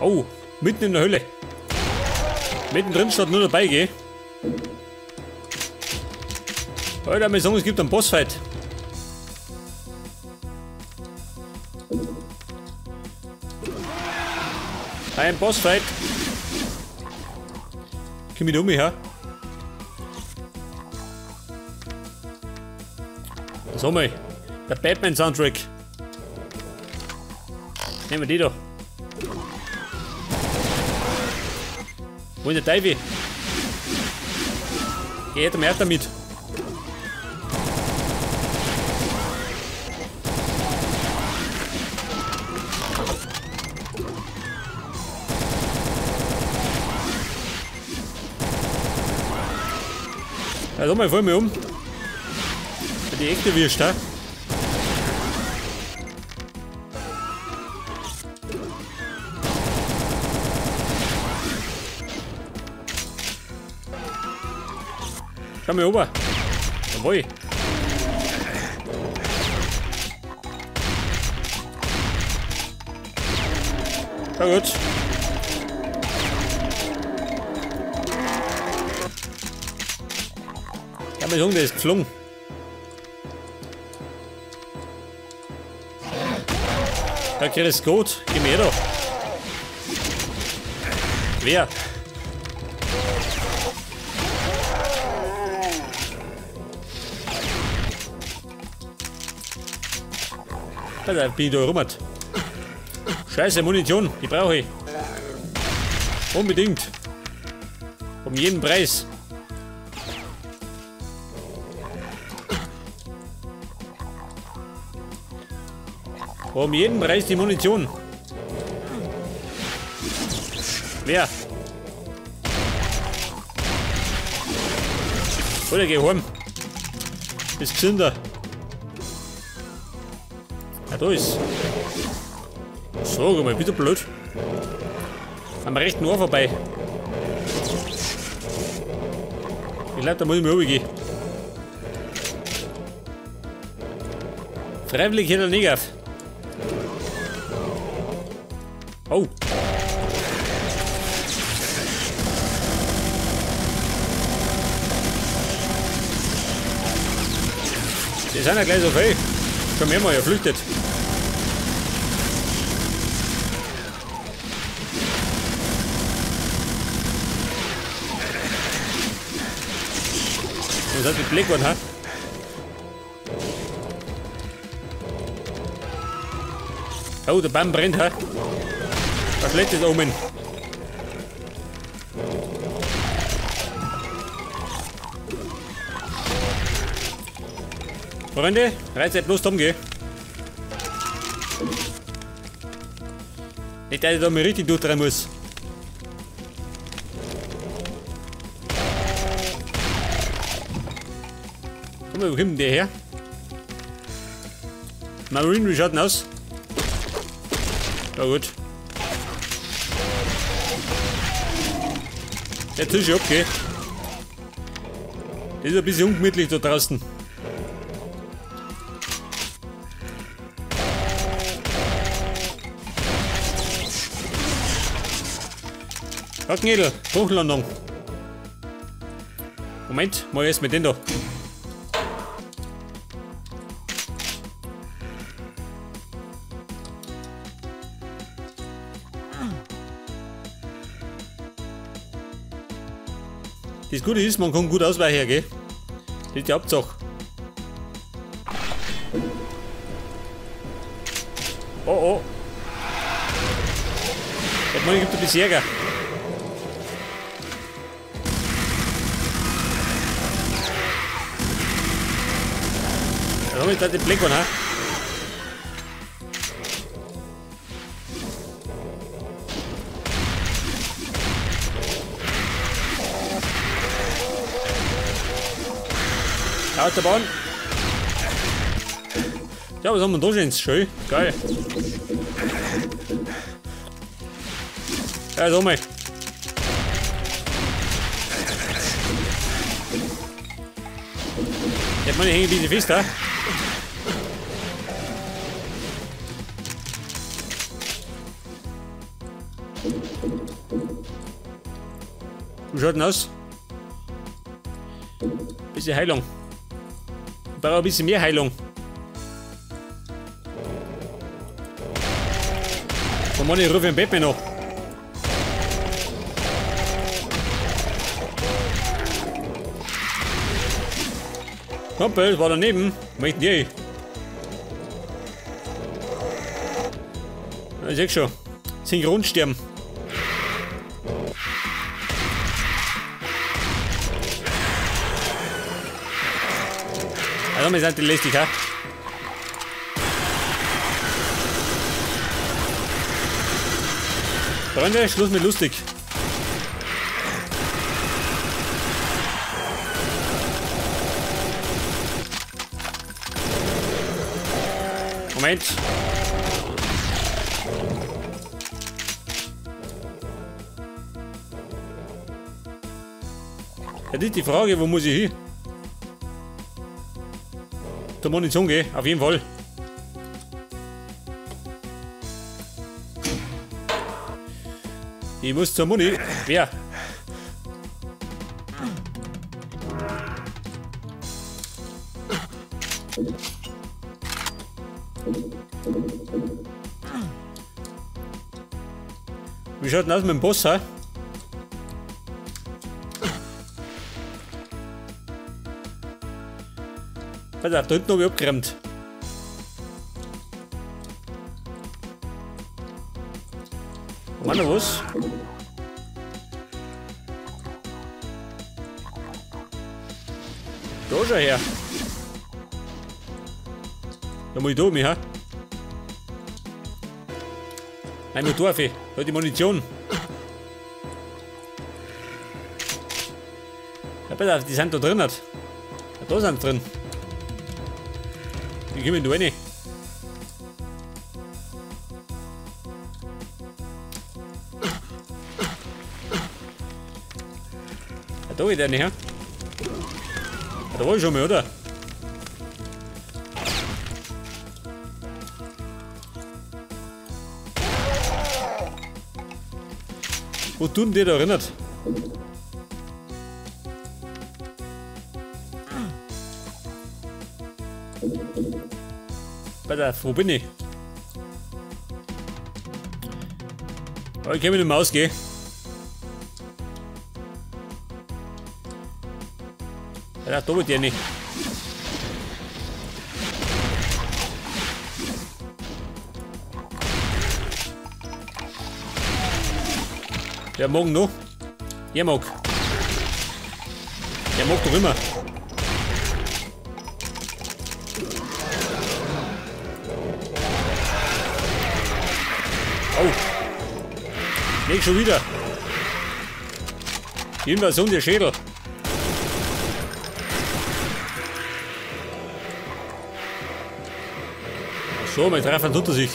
Oh, mitten in der Hölle. Mittendrin statt nur dabei, gell? Alter, wir sagen, es gibt einen Bossfight. Ein Bossfight. Komm ich da um mich her? Was haben wir? Der Batman-Soundtrack. Nehmen wir die da. Wo ist der Teufel? Geh her damit. Ja, so mal voll mir um. Die echte Wurst, ha? Schau mal rüber. Jawohl. Na gut. Ja, mein Junge, der ist geflogen. Okay, das ist gut. Geh mir doch. Wer? Da bin ich da rum. Scheiße, Munition, die brauche ich. Unbedingt. Um jeden Preis. Um jeden Preis die Munition. Wer? Oder geh heim. Bist gesünder. Ja, da ist. So, guck mal, bitte blöd. Am rechten Ohr vorbei. Ich glaube, da muss ich mal runtergehen. Freiwillig hält er nicht auf. Oh. Die sind ja gleich so viel. Schon mehrmals geflüchtet. Was hat die Blick geworden, ha? Oh, der Baum brennt, ha? Was schlechtes Omen. Freunde, reizt bloß dumm, gell? Nicht, dass ich da mal richtig durchdrehen muss. Guck mal, wo kommt denn der her? Marine, wie schaut denn aus? Ja gut. Der Tisch ist okay. Das ist ein bisschen ungemütlich da draußen. Hacknädel, Hochlandung. Moment, mal erst mit den da. Das Gute ist, man kann gut ausweichen, gell? Das ist die Hauptsache. Oh oh. Ich meine, gibt ein bisschen Ärger. Da haben wir jetzt den Blick an, ha? Autobahn. Ja, was haben wir da schon? Schön. Geil. Ja, so mal. Jetzt meine hängen ein bisschen fest, da. Wie schaut denn aus? Bisschen Heilung. Ich brauche ein bisschen mehr Heilung. Oh Mann, ich rufe den Batman noch. Kumpel, war daneben. Möchten die? Ich seh schon. Synchronsterben. Also, wir sind die lästig, ha? Freunde, Schluss mit lustig. Moment. Ja, das ist die Frage, wo muss ich hin? Zur Munition gehen, auf jeden Fall. Ich muss zur Muni. Wer? Wie schaut denn aus mit dem Boss, hä? Pass auf, da hinten habe ich abgeräumt. War noch was? Da schau her. Da muss ich da mich, hä? Nein, nur da, da die Munition. Ja, pass auf, die sind da drin. Ja, da sind sie drin. Die kommen da rein. Ja, da geht der nicht, hä? Ja, da war ich schon mal, oder? Wo tun die da erinnert? Pass auf, wo bin ich? Oh, ich kann mit dem Maus gehen. Ja, da wird der nicht. Wer mag noch? Er mag. Er mag doch immer. Oh. Nicht schon wieder. Die Invasion der Schädel. So, mein Treffen unter sich.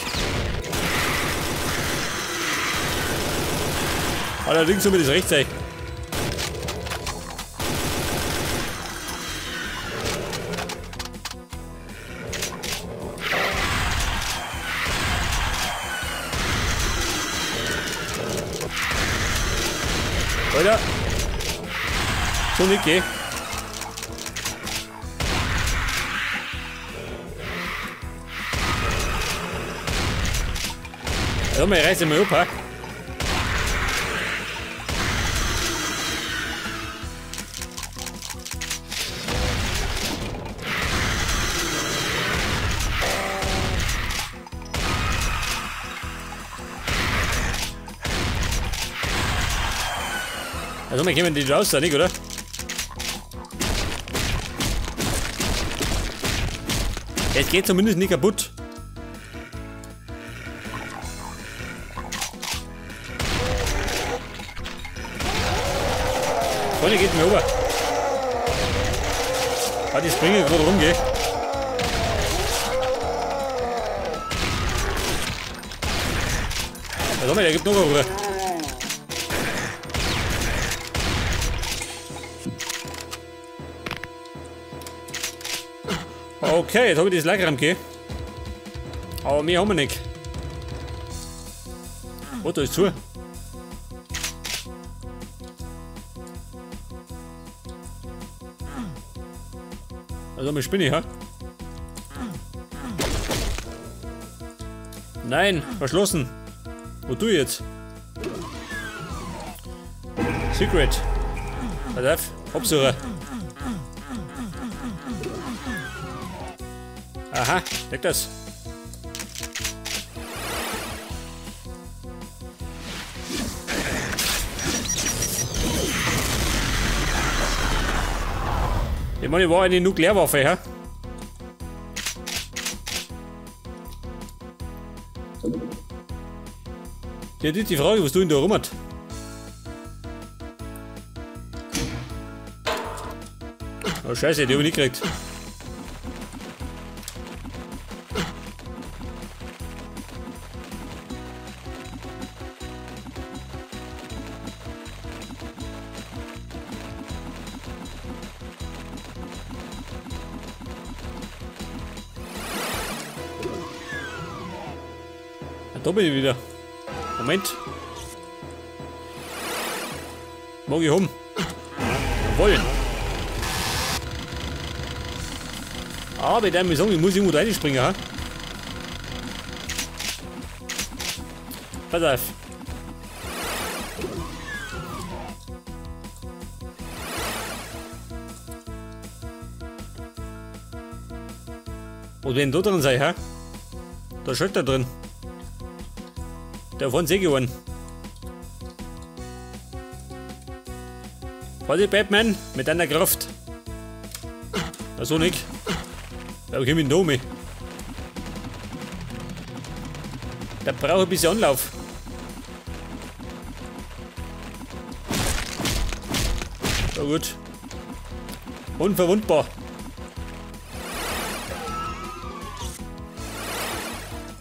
Allerdings soll mir das recht sein. Alter. So nicht geh. Also, ich reiße mal ab, ha? Also, wir kommen die raus, da nicht, oder? Es geht zumindest nicht kaputt. Vorne geht mir rüber. Ah, die springen gerade rum, gell? Also, der gibt noch eine Ruhe. Okay, jetzt habe ich das Lagerraum gegeben. Aber mehr haben wir nicht. Oh, da ist zu. Also eine Spinne, ha? Nein, verschlossen. Wo tu ich jetzt? Secret. Pass auf, Absucher. Aha, deck das. Ich meine, ich war eine Nuklearwaffe, hä? Ja, die Frage, was du in da rum hat. Oh Scheiße, die hab ich nicht gekriegt. Da bin ich wieder. Moment. Mag ich um. Jawohl. Aber ich darf sagen, ich muss irgendwo reinspringen, ha? Pass auf. Wo denn da drin sein, ha? Da ist da drin. Der von See gewonnen. Vorsicht, Batman, mit deiner Kraft. Na so nicht. Da komm ich noch mit. Da brauche ich ein bisschen Anlauf. So gut. Unverwundbar.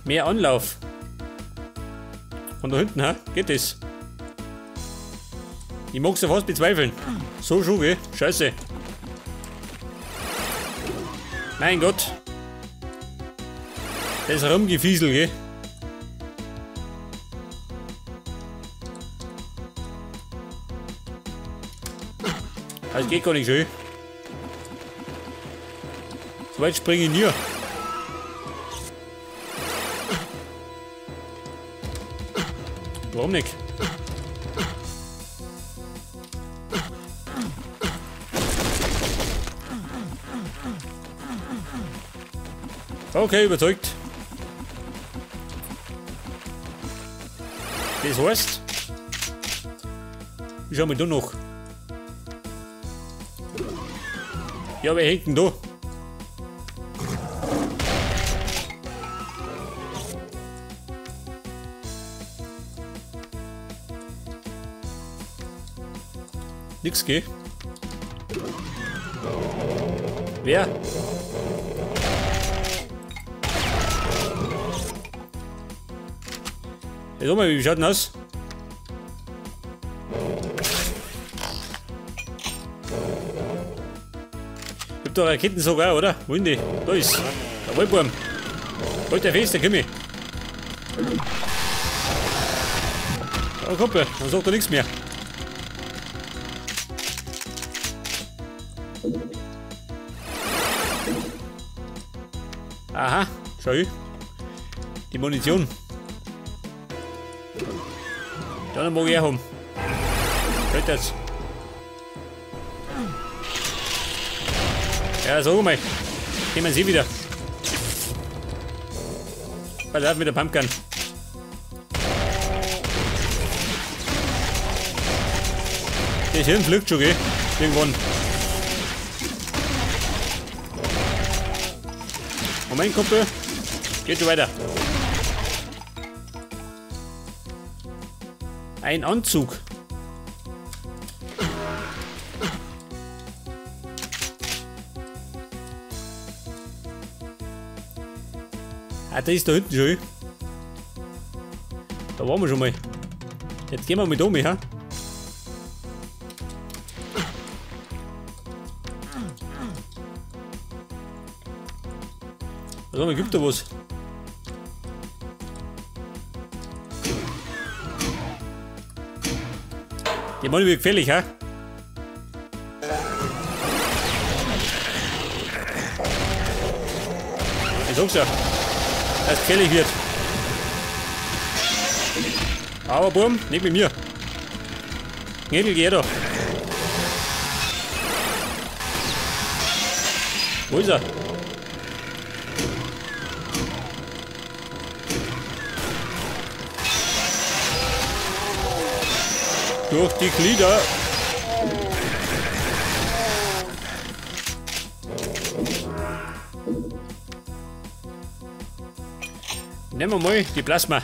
Mehr Anlauf. Von da hinten, hä? Geht das? Ich mag's ja fast bezweifeln. So schon, gell? Scheiße. Mein Gott. Das Rumgefiesel, gell? Das geht gar nicht schön. So weit springe ich nie. Warum nicht? Okay, überzeugt. Das heißt, ich schau mal da noch. Ja, wer hängt denn da? Nix, gell? Wer? Jetzt mal, wie schaut denn aus? Ich hab da Raketen sogar, oder? Wo sind die? Da ist der Waldbaum. Halt der fest, der komm ich. Da Kumpel, dann sagt er nichts mehr. Aha, schau ich. Die Munition. Dann mag ich auch haben. Geht das? Ja, sag mal. Nehmen Sie wieder. Pass auf mit der Pumpgun. Das Hirn fliegt schon, gell? Irgendwann. Moment, Kumpel. Geht schon weiter. Ein Anzug. Ah, der ist da hinten schon. Da waren wir schon mal. Jetzt gehen wir mit um, ha? Also, gibt da was? Die Mann wird gefährlich, hä? sag's ja, dass es gefährlich wird. Aber Burm, nicht mit mir. Gnädel, geh da. Wo ist er? Durch die Glieder. Nehmen wir mal die Plasma.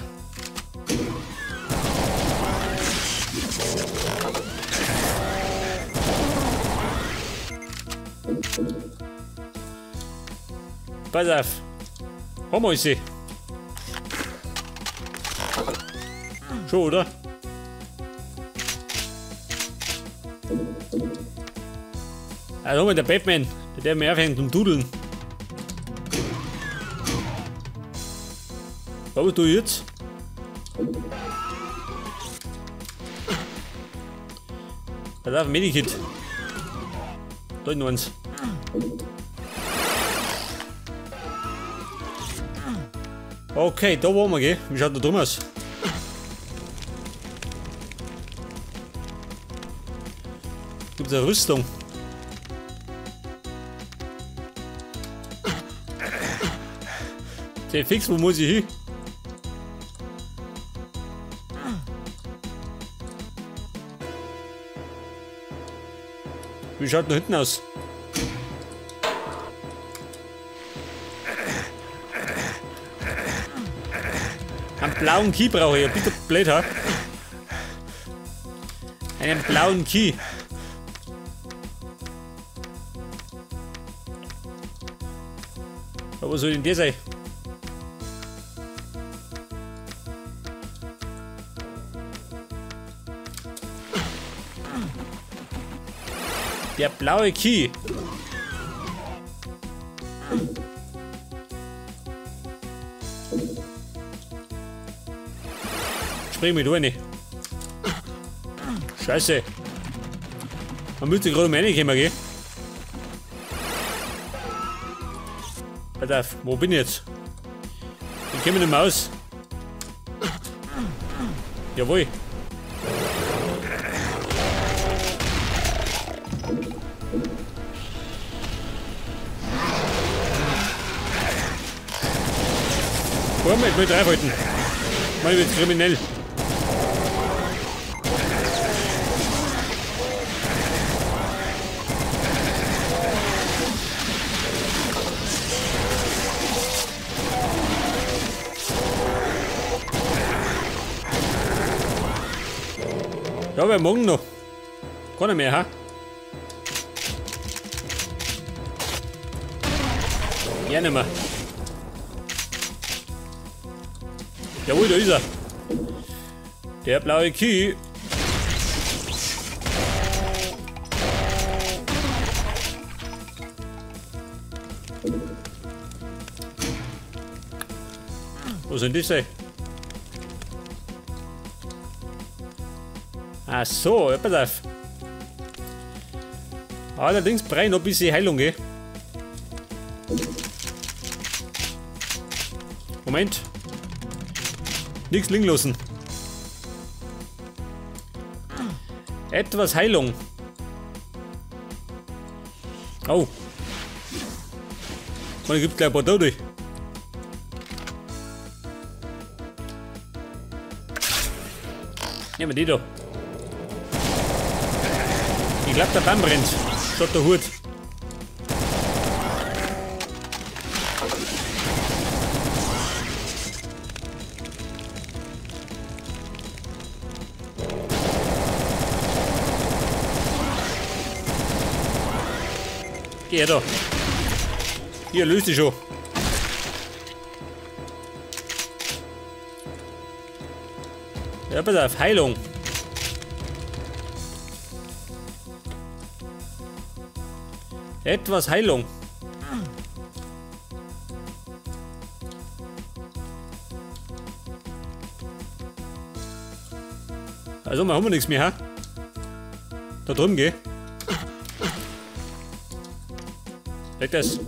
Pass auf. Haben wir sie. Schon, oder? Also der Batman, der mir aufhängt zum Dudeln. Was tue ich jetzt? Pass auf, Medikit. Da ist noch eins. Okay, da waren wir, gell? Wie schaut da drüben aus? Gibt es eine Rüstung? Der fix, wo muss ich hin? Wie schaut da hinten aus? Einen blauen Key brauche ich, bitte blöd, ha? Einen blauen Key. Aber was soll denn der sein? Der blaue Key. Spring mich durch nicht. Scheiße. Man müsste gerade um reinkommen, gell? Pass auf, wo bin ich jetzt? Ich komme nicht mehr aus. Jawohl. Komm, ich will reinhalten. Mal wird kriminell. Ja, wir morgen noch. Keiner mehr, ha? Ja, nicht mehr. Jawohl, da ist er. Der blaue Key. Wo sind die sein? Ach so, ja, pass auf. Allerdings brauche ich noch ein bisschen Heilung, gell? Moment. Nichts liegen lassen. Etwas Heilung. Oh. Man gibt gleich ein paar Tote. Nehmen wir die da. Ich glaube, der Baum brennt. Statt der Hut. Geh her da. Hier, löst dich schon. Ja, pass auf, Heilung. Etwas Heilung. Also, wir haben nichts mehr, ha? Da drüben, geh. Weg das.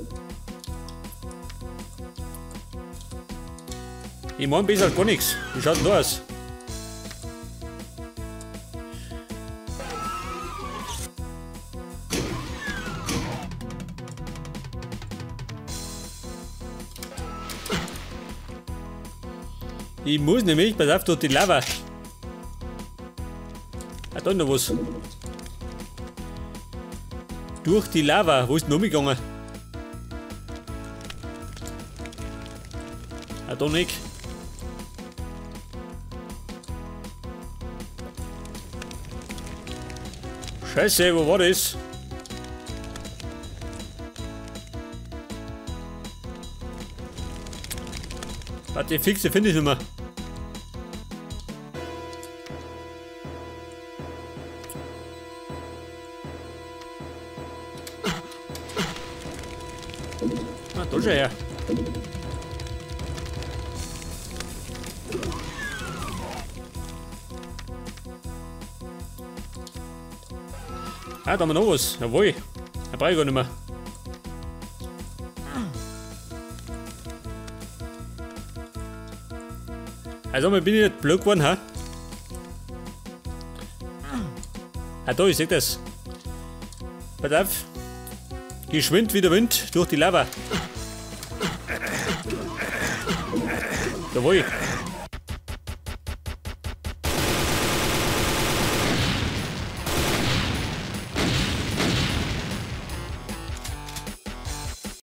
Ich mein besser gar nichts. Wie schaut denn da aus? Ich muss nämlich, pass auf, durch die Lava. Ah, da ist noch was. Durch die Lava. Wo ist denn umgegangen? Ah, da nicht. Scheiße, wo war das? Warte, die Fixe finde ich nicht mehr. Ah, da schon her. Ah, da haben wir noch was. Jawohl. Da brauche ich gar nicht mehr. Also, bin ich nicht blöd geworden, ha? Ah, da, ich seh das. Pass auf. Geschwind wie der Wind durch die Lava. Jawohl.